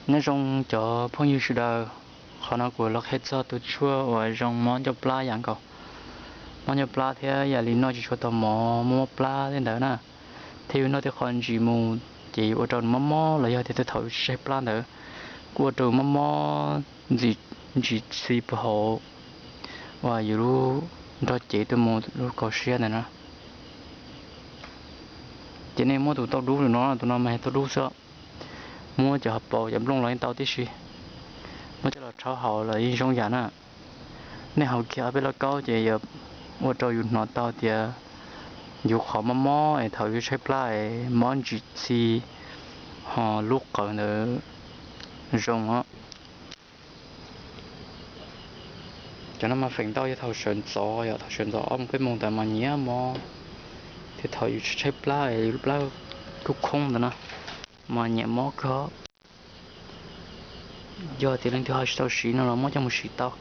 Nyob zoo cov phooj ywg sawv daws, qhov no kuv los qhia txog tus tshuaj uas zoo mob ncauj plab yam nkaus. Mob ncauj plab thiab yam li noj tsis tshua tau mov, mob mob plab tej ntawd na, thiab yus noj tej qho ntsim mus ces yuav ua rau nws mob mob los yog tias tej thaum yus tshaib plab ntawd kuj ua rau mob mob ntsim txhi puag hauv uas yus lub nrog cev tuaj mus lub kaus siab ntawd na. Ces nej muab tus tauj dub no, tus no mas yog tauj dub xwb, muab cov hauv paus cov nplooj los yeej tau tib si, muab coj los rhaub haus los yeej zoo yam na. Nej haus kiag ob peb lauj kaub ces yuav ua rau yus hnov tau tias yus qhov mob mob es thaum yus tshaib plab es mob ntsim txhi ho lub qawv ntawd zoo os. Cov no mas feem ntau yog thaum sawv ntxov, yog thaum sawv ntxov ob moos peb moos ntawd mas nyiam mob, thiab thaum yus tshaib plab es yus lub plab kuj khoob ntawd na mas nyiam mob kawg. Yog tias leej twg ho tsis tau siv no los muab coj mus siv tau.